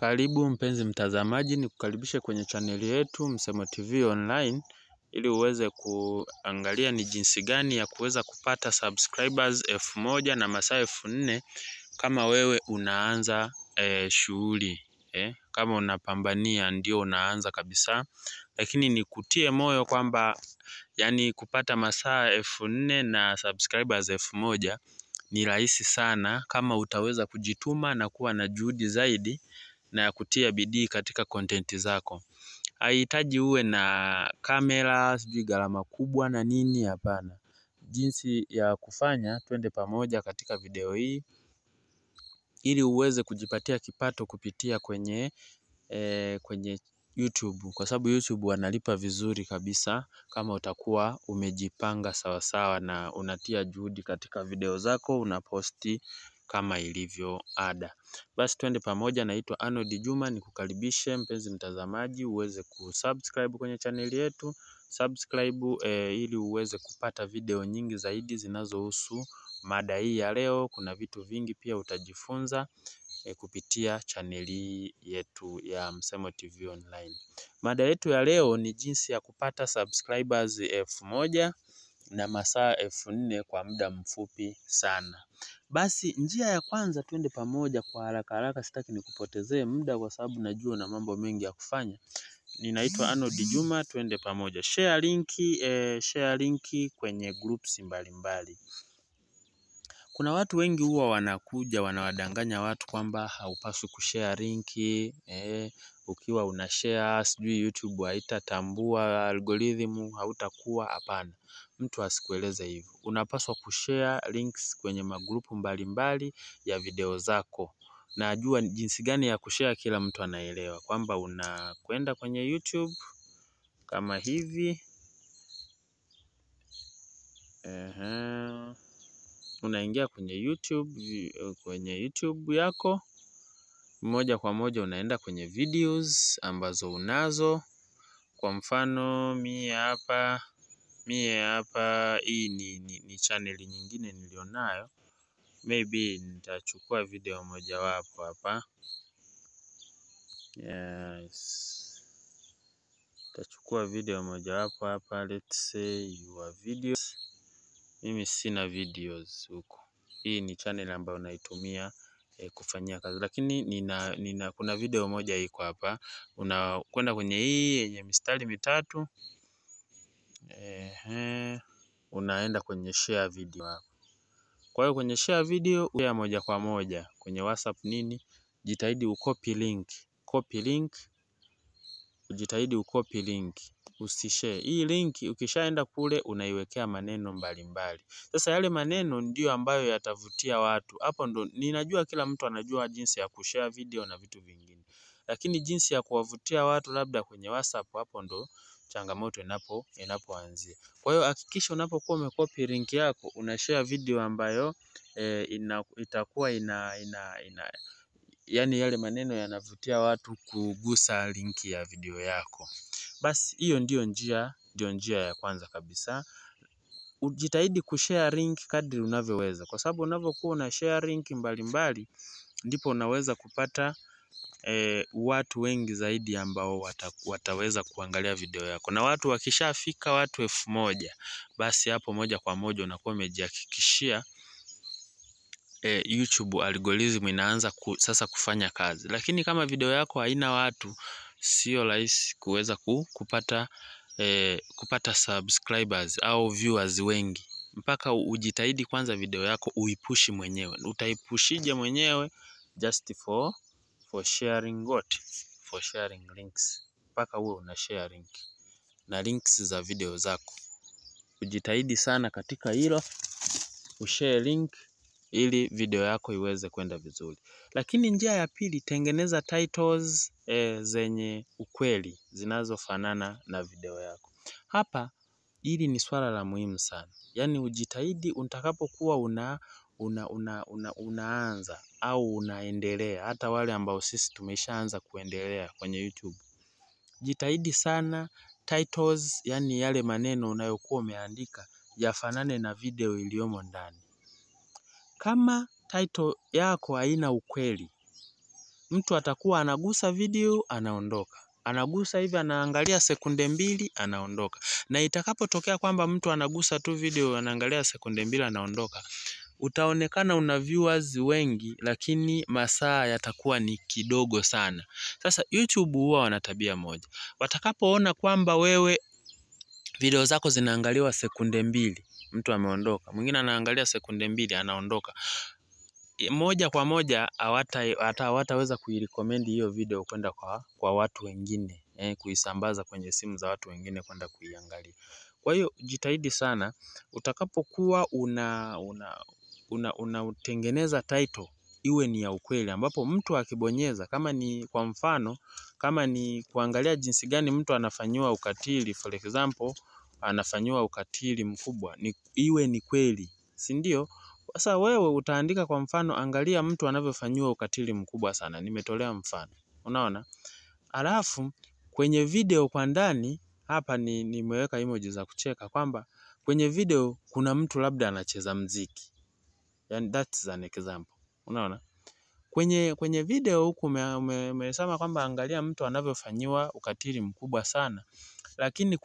Karibu mpenzi mtazamaji, nikukaribishe kwenye chaneli yetu Msemo TV Online ili uweze kuangalia ni jinsi gani ya kuweza kupata subscribers 1000 na masaa 4000 kama wewe unaanza shughuli kama unapambania ndio unaanza kabisa. Lakini nikutie moyo kwamba yani kupata masaa 4000 na subscribers 1000 ni rahisi sana kama utaweza kujituma na kuwa na juhudi zaidi na kutia bidii katika content zako. Haihitaji uwe na kamera, sijui gharama kubwa na nini, hapana. Jinsi ya kufanya, twende pamoja katika video hii ili uweze kujipatia kipato kupitia kwenye YouTube, kwa sababu YouTube wanalipa vizuri kabisa kama utakuwa umejipanga sawasawa na unatia juhudi katika video zako, unaposti kama ilivyo ada. Basi twende pamoja. Naitwa Arnold Juma, nikukaribishe mpenzi mtazamaji uweze kusubscribe kwenye channel yetu. Subscribe ili uweze kupata video nyingi zaidi zinazohusu mada hii ya leo. Kuna vitu vingi pia utajifunza kupitia chaneli yetu ya Msemo TV Online. Mada yetu ya leo ni jinsi ya kupata subscribers 1000 na masaa 4000 kwa muda mfupi sana. Basi njia ya kwanza, twende pamoja kwa haraka haraka, sitaki nikupotezee muda kwa sababu najua na mambo mengi ya kufanya. Ninaitwa Arnold Juma, twende pamoja. Share link kwenye groups mbalimbali. Kuna watu wengi huwa wanakuja wanawadanganya watu kwamba haupaswi kushare linki, ukiwa una share sijui YouTube haitatambua algorithm, hautakuwa. Hapana, mtu asikueleze hivyo. Unapaswa kushare links kwenye magrupu mbalimbali ya video zako. Najua jinsi gani ya kushare, kila mtu anaelewa kwamba unakwenda kwenye YouTube kama hivi. Unaingia kwenye YouTube yako moja kwa moja unaenda kwenye videos ambazo unazo. Kwa mfano mie hapa hii ni channel nyingine nilionayo. Maybe nitachukua video moja wapo hapa. Yes, nitachukua video moja wapo hapa. Let's say your videos. Mimi sina videos huko. Hii ni channel ambayo naitumia kufanyia kazi, lakini nina kuna video moja iko hapa. Unakwenda kwenye hii yenye mistari mitatu, unaenda kwenye share video hapo. Kwa hiyo kwenye share video ya moja kwa moja kwenye WhatsApp nini, jitahidi ucopy link, copy link, ujitahidi ucopy link, usishare hii link. Ukishaenda kule unaiwekea maneno mbalimbali. Sasa yale maneno ndiyo ambayo yatavutia watu. Hapo ndo ninajua kila mtu anajua jinsi ya kushare video na vitu vingine, lakini jinsi ya kuwavutia watu labda kwenye WhatsApp, hapo ndo changamoto inapoanzia. Kwa hiyo hakikisha unapokuwa umekopi link yako unashare video ambayo itakuwa ina yani yale maneno yanavutia watu kugusa linki ya video yako. Basi hiyo ndio njia ya kwanza kabisa. Ujitahidi kushare link kadri unavyoweza, kwa sababu unapokuwa una share link mbalimbali ndipo unaweza kupata watu wengi zaidi ambao wataweza kuangalia video yako. Na watu wakishafika watu 1000, basi hapo moja kwa moja unakuwa umejihakikishia YouTube algorithm inaanza sasa kufanya kazi. Lakini kama video yako haina watu, sio rahisi kuweza kupata subscribers au viewers wengi. Mpaka ujitahidi kwanza video yako uipushi mwenyewe. Utaipushije mwenyewe? Just for sharing what? For sharing links. Mpaka uwe una share link na links za video zako. Ujitahidi sana katika hilo, ushare link ili video yako iweze kwenda vizuri. Lakini njia ya pili, tengeneza titles zenye ukweli zinazofanana na video yako. Hapa hili ni swala la muhimu sana. Yani ujitahidi utakapokuwa unaanza au unaendelea, hata wale ambao sisi tumeshaanza kuendelea kwenye YouTube, jitahidi sana titles, yani yale maneno unayokuwa umeandika yafanane na video iliyomo ndani. Kama title yako haina ukweli, Mtu atakuwa anagusa video anaondoka, anagusa hivi anaangalia sekunde 2 anaondoka. Na itakapotokea kwamba mtu anagusa tu video anaangalia sekunde 2 anaondoka, utaonekana una viewers wengi, lakini masaa yatakuwa ni kidogo sana. Sasa YouTube huwa wana tabia moja, watakapoona kwamba wewe video zako zinaangaliwa sekunde 2, mtu ameondoka, mwingine anaangalia sekunde 2 anaondoka, moja kwa moja hawataweza kuirecommend hiyo video kwenda kwa watu wengine, kuisambaza kwenye simu za watu wengine kwenda kuiangalia. Kwa hiyo jitahidi sana utakapokuwa unatengeneza title iwe ni ya ukweli, ambapo mtu akibonyeza, kama ni kwa mfano, kama ni kuangalia jinsi gani mtu anafanyiwa ukatili, for example, anafanyiwa ukatili mkubwa, ni iwe ni kweli, si ndio? Sasa wewe utaandika kwa mfano, angalia mtu anavyofanyiwa ukatili mkubwa sana, nimetolea mfano, unaona? Alafu kwenye video kwa ndani hapa nimeweka emoji za kucheka kwamba kwenye video kuna mtu labda anacheza mziki. Yani that's an example. Unaona? Kwenye video huku umesema kwamba angalia mtu anavyofanyiwa ukatili mkubwa sana. Lakini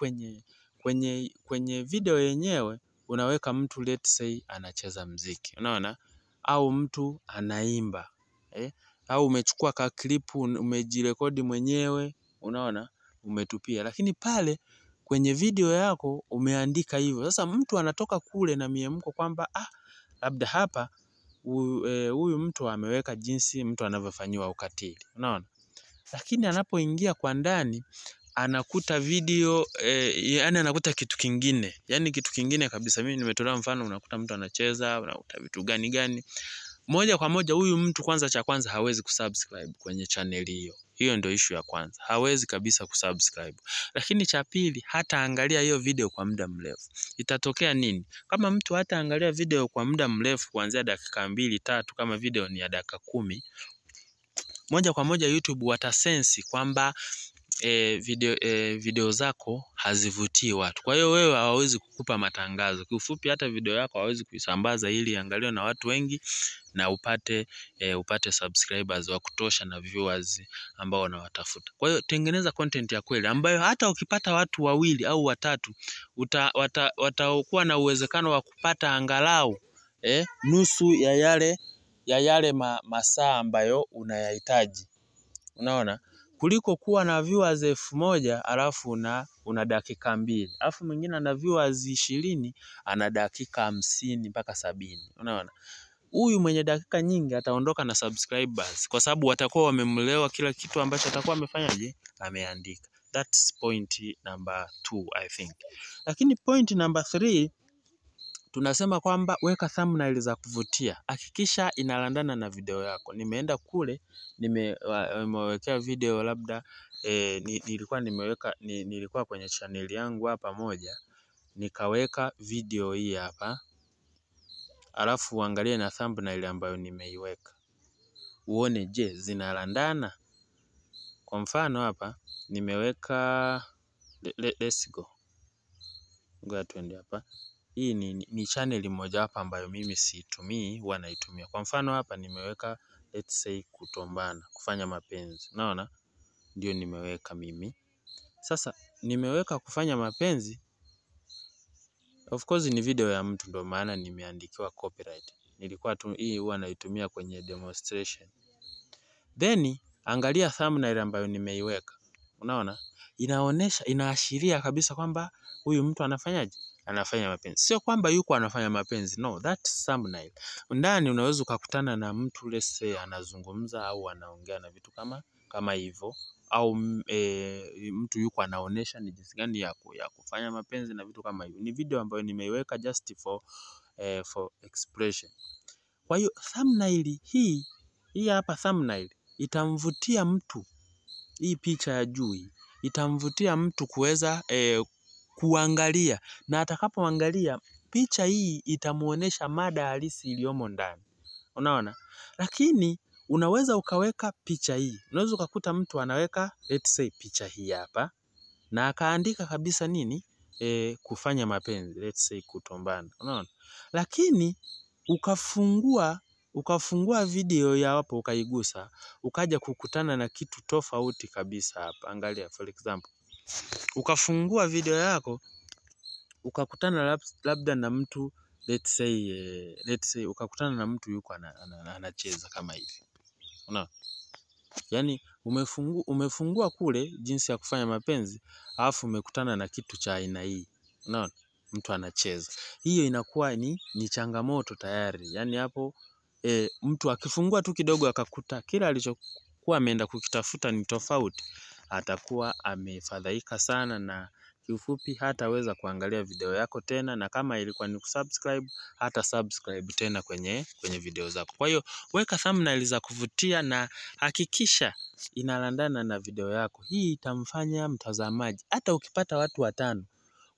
kwenye video yenyewe unaweka mtu let's say anacheza mziki. Unaona? Au mtu anaimba. Au umechukua ka clip umejirekodi mwenyewe, unaona? Umetupia. Lakini pale kwenye video yako umeandika hivyo. Sasa mtu anatoka kule na miemko kwamba labda hapa huyu mtu ameweka jinsi mtu anavyofanyiwa ukatili. Unaona? Lakini anapoingia kwa ndani anakuta video, yani anakuta kitu kingine. Yani kitu kingine kabisa. Mimi nimetolea mfano, unakuta mtu anacheza, unakuta vitu gani gani. Moja kwa moja huyu mtu kwanza, cha kwanza hawezi kusubscribe kwenye channel hiyo. Hiyo ndio issue ya kwanza. Hawezi kabisa kusubscribe. Lakini cha pili, hata angalia hiyo video kwa muda mrefu. Itatokea nini? Kama mtu hata angalia video kwa muda mrefu kuanzia dakika 2 3, kama video ni ya dakika 10, moja kwa moja YouTube watasensi kwamba video zako hazivutii watu. Kwa hiyo wewe hawawezi kukupa matangazo. Kiufupi hata video yako hawawezi kuisambaza ili iangaliwe na watu wengi na upate subscribers wa kutosha na viewers ambao wanawatafuta. Kwa hiyo tengeneza content ya kweli ambayo hata ukipata watu 2 au 3 watakuwa na uwezekano wa kupata angalau nusu ya yale masaa ambayo unayahitaji. Unaona? Kuliko kuwa na viewers 1000 alafu una dakika 2. Alafu mwingine ana viewers 20 ana dakika 50 mpaka 70. Unaona? Huyu mwenye dakika nyingi ataondoka na subscribers kwa sababu watakuwa wamemlewa kila kitu ambacho atakuwa amefanyaje? Ameandika. That's point number 2 I think. Lakini point number 3 tunasema kwamba weka thumbnail za kuvutia. Hakikisha inalandana na video yako. Nimeenda kule nimewekea video labda nilikuwa kwenye channel yangu hapa moja, nikaweka video hii hapa. Alafu uangalie na thumbnail ambayo nimeiweka. Uone je, zinalandana? Kwa mfano hapa nimeweka let's go. Ngoja tuende hapa. Hii ni channel moja hapa ambayo mimi siitumii, huwa naitumia. Kwa mfano hapa nimeweka let's say kutombana, kufanya mapenzi. Unaona? Ndio nimeweka mimi. Sasa nimeweka kufanya mapenzi. Of course ni video ya mtu ndio maana nimeandikiwa copyright. Nilikuwa tu hii huwa naitumia kwenye demonstration. Then angalia thumbnail ambayo nimeiweka. Unaona? Inaonesha, inaashiria kabisa kwamba huyu mtu anafanyaje? Anafanya mapenzi. Sio kwamba yuko anafanya mapenzi. No, that's thumbnail. Ndani unaweza ukakutana na mtu let's say anazungumza au anaongea na vitu kama hivyo, au mtu yuko anaonesha ni jinsi gani ya kufanya mapenzi na vitu kama hivyo. Ni video ambayo nimeiweka just for expression. Kwa hiyo thumbnail hii hapa thumbnail itamvutia mtu. Hii picha ya juu itamvutia mtu kuweza kuangalia, na atakapoangalia picha hii itamuonesha mada halisi iliyomo ndani. Unaona? Lakini unaweza ukaweka picha hii. Unaweza ukakuta mtu anaweka let's say picha hii hapa na akaandika kabisa nini? Kufanya mapenzi, let's say kutombana. Unaona? Lakini ukafungua Ukafungua video ya hapo ukaigusa, ukaja kukutana na kitu tofauti kabisa hapa. Angalia for example, ukafungua video yako ukakutana labda na mtu let's say ukakutana na mtu yuko anacheza kama hivi. Unaona? Yaani umefungua kule jinsi ya kufanya mapenzi, alafu umekutana na kitu cha aina hii. Unaona? Mtu anacheza. Hiyo inakuwa ni changamoto tayari. Yaani hapo mtu akifungua tu kidogo akakuta kila alichokuwa ameenda kukitafuta ni tofauti, atakuwa amefadhaika sana na kiufupi hataweza kuangalia video yako tena, na kama ilikuwa ni kusubscribe, hata subscribe tena kwenye video zako. Kwa hiyo weka thumbnail za kuvutia na hakikisha inalandana na video yako. Hii itamfanya mtazamaji, hata ukipata watu 5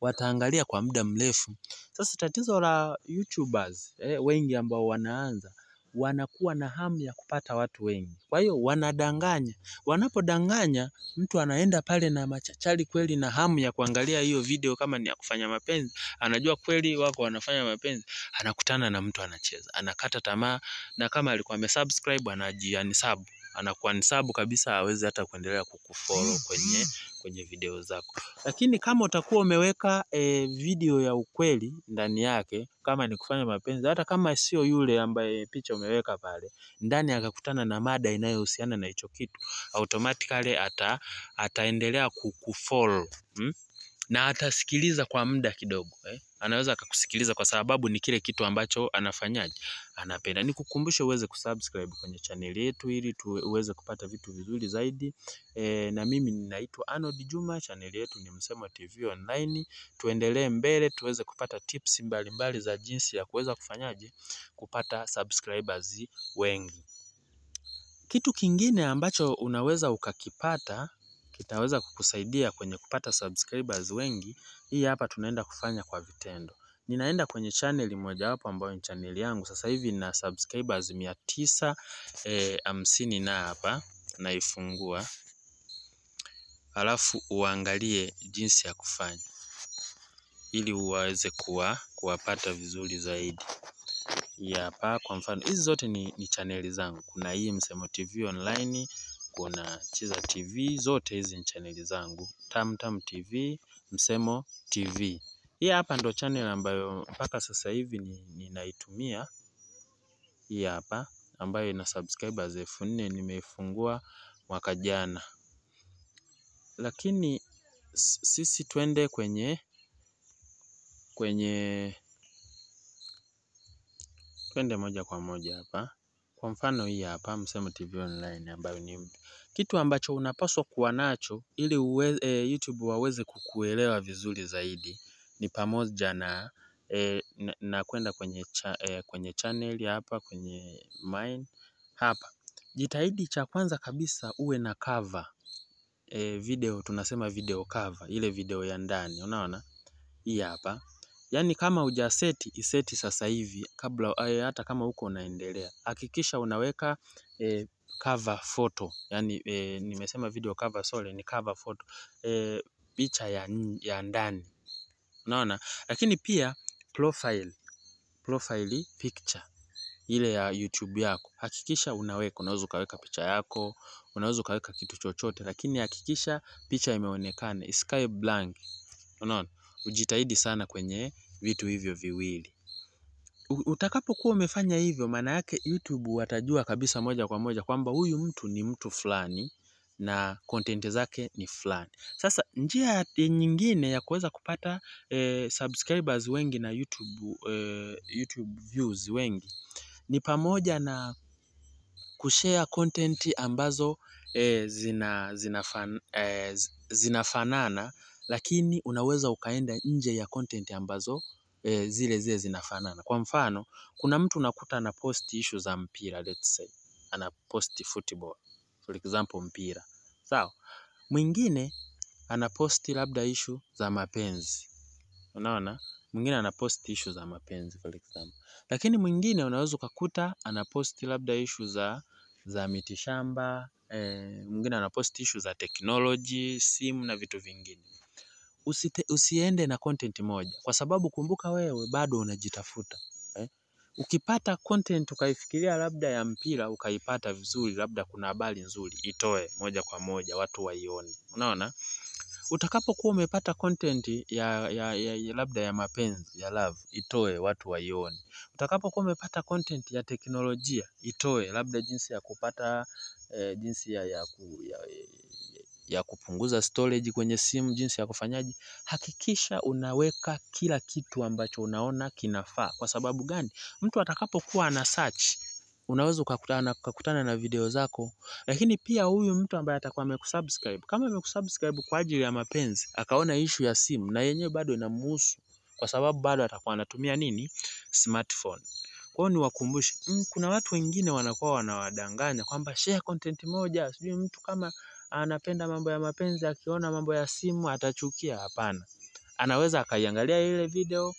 wataangalia kwa muda mrefu. Sasa tatizo la YouTubers wengi ambao wanaanza wanakuwa na hamu ya kupata watu wengi. Kwa hiyo wanadanganya. Wanapodanganya, mtu anaenda pale na machachari kweli na hamu ya kuangalia hiyo video kama ni ya kufanya mapenzi, anajua kweli wako wanafanya mapenzi, anakutana na mtu anacheza, anakata tamaa, na kama alikuwa amesubscribe anajiunsub, anakuwa unsub kabisa, hawezi hata kuendelea kukufollow kwenye video zako. Lakini kama utakuwa umeweka video ya ukweli ndani yake, kama ni kufanya mapenzi, hata kama sio yule ambaye picha umeweka pale ndani, akakutana na mada inayohusiana na hicho kitu, automatically ataendelea kukufollow na atasikiliza kwa muda kidogo. Anaweza akakusikiliza kwa sababu ni kile kitu ambacho anafanyaje, anapenda. Nikukumbushe uweze kusubscribe kwenye channel yetu ili uweze kupata vitu vizuri zaidi. Na mimi ninaitwa Arnold Juma, channel yetu ni Msemo TV Online. Tuendelee mbele tuweze kupata tips mbalimbali za jinsi ya kuweza kufanyaje kupata subscribers wengi. Kitu kingine ambacho unaweza ukakipata kitaweza kukusaidia kwenye kupata subscribers wengi, hii hapa tunaenda kufanya kwa vitendo. Ninaenda kwenye channel moja wapo ambayo ni channel yangu. Sasa hivi nina subscribers 950 na hapa naifungua. Alafu uangalie jinsi ya kufanya ili uweze kuwapata vizuri zaidi. Hii hapa kwa mfano, hizi zote ni channel zangu. Kuna hii Msemo TV Online, kuna Chiza TV, zote hizi ni channel zangu. Tamtam TV, Msemo TV. Hii hapa ndo channel ambayo mpaka sasa hivi ninaitumia. Hii hapa ambayo ina subscribers 4000, nimeifungua mwaka jana. Lakini sisi twende kwenye twende moja kwa moja hapa. Kwa mfano hii hapa Msemo TV Online ambayo ni kitu ambacho unapaswa kuwa nacho ili YouTube waweze kukuelewa vizuri zaidi, ni pamoja na na kwenda kwenye kwenye channel hapa, kwenye mine hapa. Jitahidi cha kwanza kabisa uwe na cover video, tunasema video cover, ile video ya ndani, unaona hii hapa. Yaani kama hujaseti, iseti sasa hivi kabla hata kama huko unaendelea. Hakikisha unaweka cover photo. Yaani nimesema video cover, sorry, ni cover photo. Picha ya ndani. Unaona? Lakini pia profile picture ile ya YouTube yako. Hakikisha unaweka, unaweza ukaweka picha yako, unaweza ukaweka kitu chochote, lakini hakikisha picha imeonekana, isikae blank. Unaona? Ujitahidi sana kwenye vitu hivyo viwili. Utakapokuwa umefanya hivyo, maana yake YouTube watajua kabisa moja kwa moja kwamba huyu mtu ni mtu fulani na content zake ni fulani. Sasa njia nyingine ya kuweza kupata subscribers wengi na YouTube views wengi ni pamoja na kushare content ambazo zinafanana, lakini unaweza ukaenda nje ya content ambazo zile zinafanana. Kwa mfano, kuna mtu unakuta anapost issue za mpira, let's say anapost football, for example mpira. Sawa. Mwingine anaposti labda issue za mapenzi. Unaona? Mwingine anapost issue za mapenzi for example. Lakini mwingine unaweza ukakuta anaposti labda issue za mitishamba, mwingine anapost issue za technology, simu na vitu vingine. Usiende na content moja, kwa sababu kumbuka wewe bado unajitafuta. Ukipata content ukaifikiria labda ya mpira ukaipata vizuri, labda kuna habari nzuri, itoe moja kwa moja watu waione. Unaona? Utakapokuwa umepata content ya labda ya mapenzi, ya love, itoe watu waione. Utakapokuwa umepata content ya teknolojia, itoe labda jinsi ya kupata jinsi ya kupunguza storage kwenye simu, jinsi ya kufanyaje. Hakikisha unaweka kila kitu ambacho unaona kinafaa. Kwa sababu gani? Mtu atakapokuwa ana search, unaweza ukakutana na video zako. Lakini pia huyu mtu ambaye atakuwa amekusubscribe, kama amekusubscribe kwa ajili ya mapenzi, akaona issue ya simu na yenyewe bado inamhusu, kwa sababu bado atakuwa anatumia nini? Smartphone. Kwa hiyo niwakumbushe, kuna watu wengine wanakuwa wanawadanganya kwamba share content moja, sijui mtu kama anapenda mambo ya mapenzi akiona mambo ya simu atachukia. Hapana. Anaweza akaiangalia ile video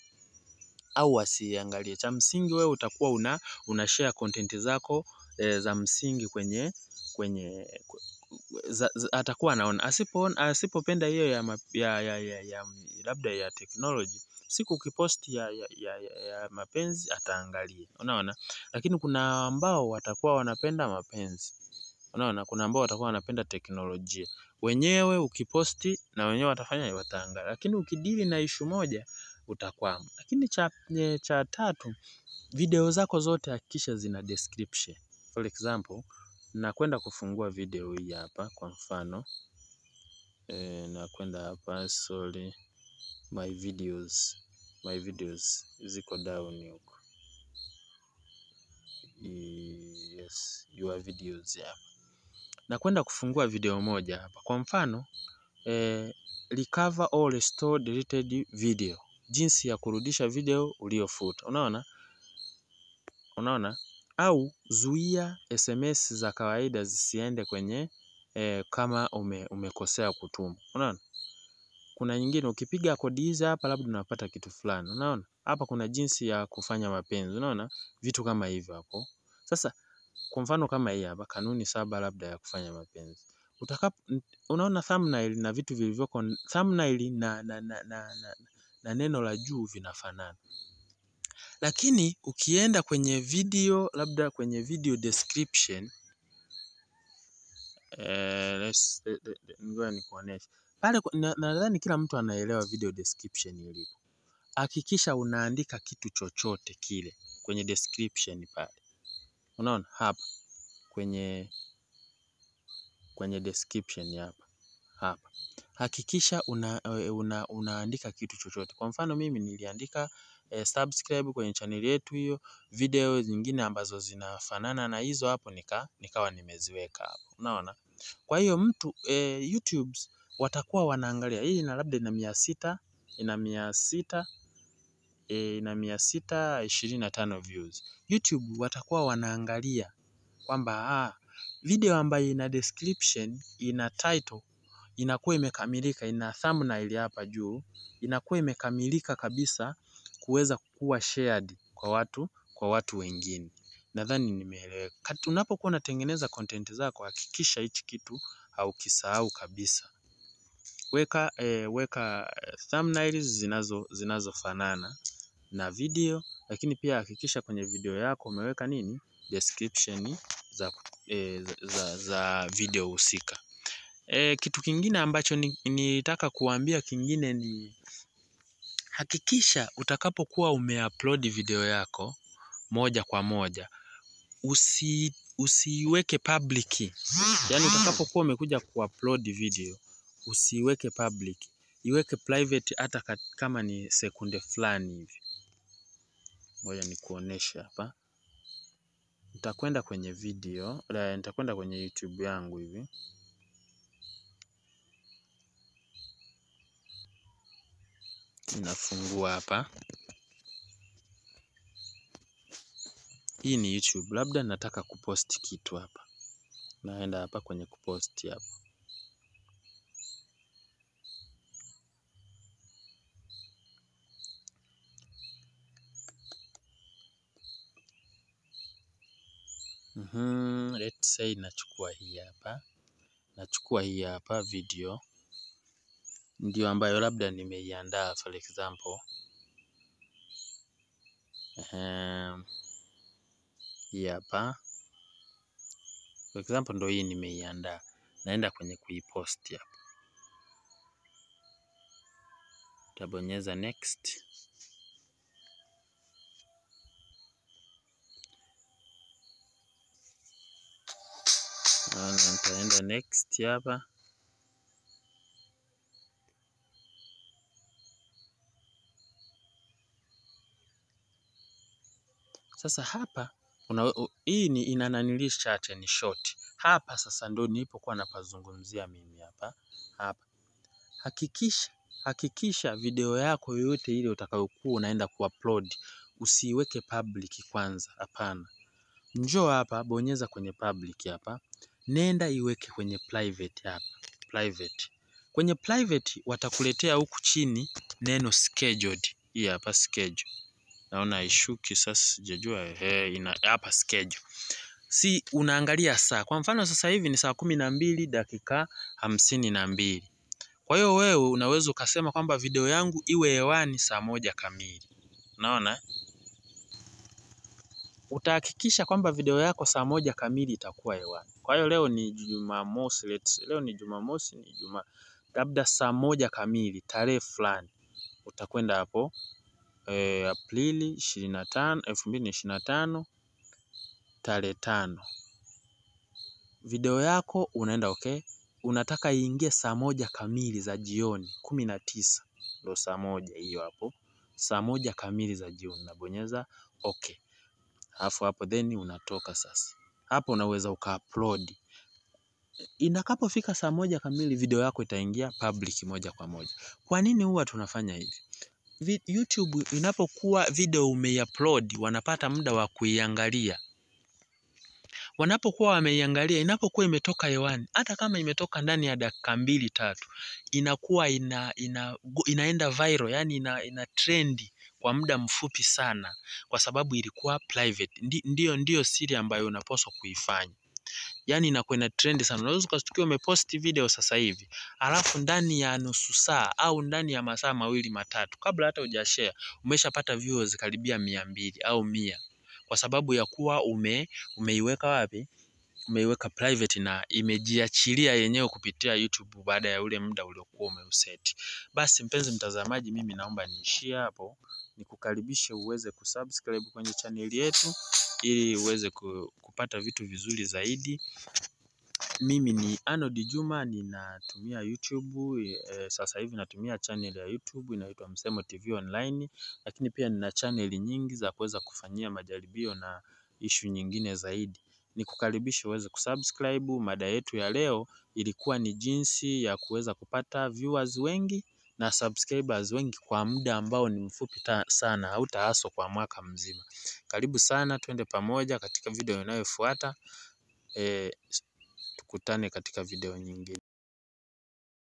au asiangalie. Cha msingi wewe utakuwa una share content zako za msingi kwenye atakuwa anaona. Asipopenda hiyo ya labda ya technology, siku ukiposti ya mapenzi ataangalia. Unaona? Lakini kuna ambao watakuwa wanapenda mapenzi. Unaona, kuna ambao watakuwa wanapenda teknolojia. Wenyewe ukiposti na wenyewe watafanya, wataangalia. Lakini ukidili na issue moja utakwama. Lakini cha tatu, video zako zote hakikisha zina description. For example, nakwenda kufungua video hii hapa kwa mfano. Nakwenda hapa, sorry, my videos ziko down huko. Yes, your videos hapa. Nakwenda kufungua video moja hapa. Kwa mfano, recover or restore deleted video. Jinsi ya kurudisha video uliofuta. Unaona? Unaona? Au zuia SMS za kawaida zisiende kwenye kama umekosea kutuma. Unaona? Kuna nyingine ukipiga kodi hizi hapa labda unapata kitu fulani. Unaona? Hapa kuna jinsi ya kufanya mapenzi. Unaona? Vitu kama hivyo hapo. Sasa kwa mfano kama hii hapa, kanuni 7 labda ya kufanya mapenzi. Unaona thumbnail na vitu vilivyoko thumbnail na neno la juu vinafanana. Lakini ukienda kwenye video, labda kwenye video description, ngoja nikuoneshe. Pale nadhani kila mtu anaelewa video description ilipo. Hakikisha unaandika kitu chochote kile kwenye description pale. Unaona hapa kwenye description hapa. Hakikisha unaandika kitu chochote. Kwa mfano mimi niliandika subscribe kwenye channel yetu hiyo, video zingine ambazo zinafanana na hizo hapo nikawa nimeziweka hapo. Unaona? Kwa hiyo mtu YouTube watakuwa wanaangalia hii na labda ina 600, ina 600, ina 625 views. YouTube watakuwa wanaangalia kwamba video ambayo ina description, ina title, inakuwa imekamilika, ina thumbnail hapa juu, inakuwa imekamilika kabisa kuweza kuwa shared kwa watu wengine. Nadhani nimeeleweka. Unapokuwa unatengeneza content zako, hakikisha hichi kitu haukisahau kabisa. Weka thumbnails zinazofanana na video, lakini pia hakikisha kwenye video yako umeweka nini? Description za video husika. Kitu kingine ambacho nitaka kuambia kingine ni hakikisha utakapokuwa umeupload video yako moja kwa moja, usiiweke public. Yaani utakapokuwa umekuja kuupload video, usiiweke public, iweke private hata kama ni sekunde fulani hivi. Ngoja nikuoneshe hapa. Nitakwenda kwenye video, nitakwenda kwenye YouTube yangu hivi. Ninafungua hapa. Hii ni YouTube. Labda nataka kupost kitu hapa. Naenda hapa kwenye kupost hapa. Let's say nachukua hii hapa. Nachukua hii hapa video. Ndio ambayo labda nimeiandaa for example. Hii hapa. For example ndo hii nimeiandaa. Naenda kwenye kuipost hapa. Tabonyeza next. Naona nitaenda next hapa. Sasa hapa hii ni inananili chache, ni short. Hapa sasa ndo nilipokuwa napazungumzia mimi hapa. Hapa. Hakikisha video yako yoyote ile utakayokuwa unaenda kuupload usiiweke public kwanza, hapana. Njoo hapa, bonyeza kwenye public hapa. Nenda iweke kwenye private hapa. Private. Kwenye private watakuletea huku chini neno scheduled. Hii hapa schedule. Naona haishuki sasa, sijajua ina hapa schedule. Si unaangalia saa. Kwa mfano sasa hivi ni saa 12:52. Kwa hiyo wewe unaweza ukasema kwamba video yangu iwe hewani saa 1 kamili. Unaona? Utahakikisha kwamba video yako saa 1 kamili itakuwa hewani. Kwa hiyo leo ni Jumamosi, leo ni Jumamosi, ni Juma, labda saa 1 kamili tarehe fulani utakwenda hapo Aprili 25, 2025 tarehe 5. Video yako unaenda okay, unataka iingie saa 1 kamili za jioni, 19 ndo saa 1 hiyo hapo. Saa 1 kamili za jioni nabonyeza okay. Alafu hapo then unatoka sasa. Hapo unaweza uka-upload. Inakapofika saa 1 kamili video yako itaingia public moja kwa moja. Kwa nini huwa tunafanya hivi? YouTube inapokuwa video umeiupload, wanapata muda wa kuiangalia. Wanapokuwa wameiangalia, inapokuwa imetoka hewani, hata kama imetoka ndani ya dakika 2-3, inakuwa inaenda viral, yani ina trendi kwa muda mfupi sana, kwa sababu ilikuwa private. Ndiyo siri ambayo unapaswa kuifanya. Yani inakuwa ina trend sana. Unaweza ukashtukia umepost video sasa hivi, alafu ndani ya nusu saa au ndani ya masaa 2-3 kabla hata hujashare umeshapata viewers karibia 200 au 100, kwa sababu ya kuwa umeiweka wapi? Umeiweka private na imejiachilia yenyewe kupitia YouTube baada ya ule muda uliokuwa umeuseti. Basi mpenzi mtazamaji, mimi naomba niishie hapo. Nikukaribishe uweze kusubscribe kwenye channel yetu ili uweze kupata vitu vizuri zaidi. Mimi ni Arnold Juma, ninatumia YouTube, sasa hivi natumia channel ya YouTube inaitwa Msemo TV Online, lakini pia nina channel nyingi za kuweza kufanyia majaribio na issue nyingine zaidi. Nikukaribishe uweze kusubscribe. Mada yetu ya leo ilikuwa ni jinsi ya kuweza kupata viewers wengi na subscribers wengi kwa muda ambao ni mfupi sana, hautaaswa kwa mwaka mzima. Karibu sana, twende pamoja katika video inayofuata. Tukutane katika video nyingine.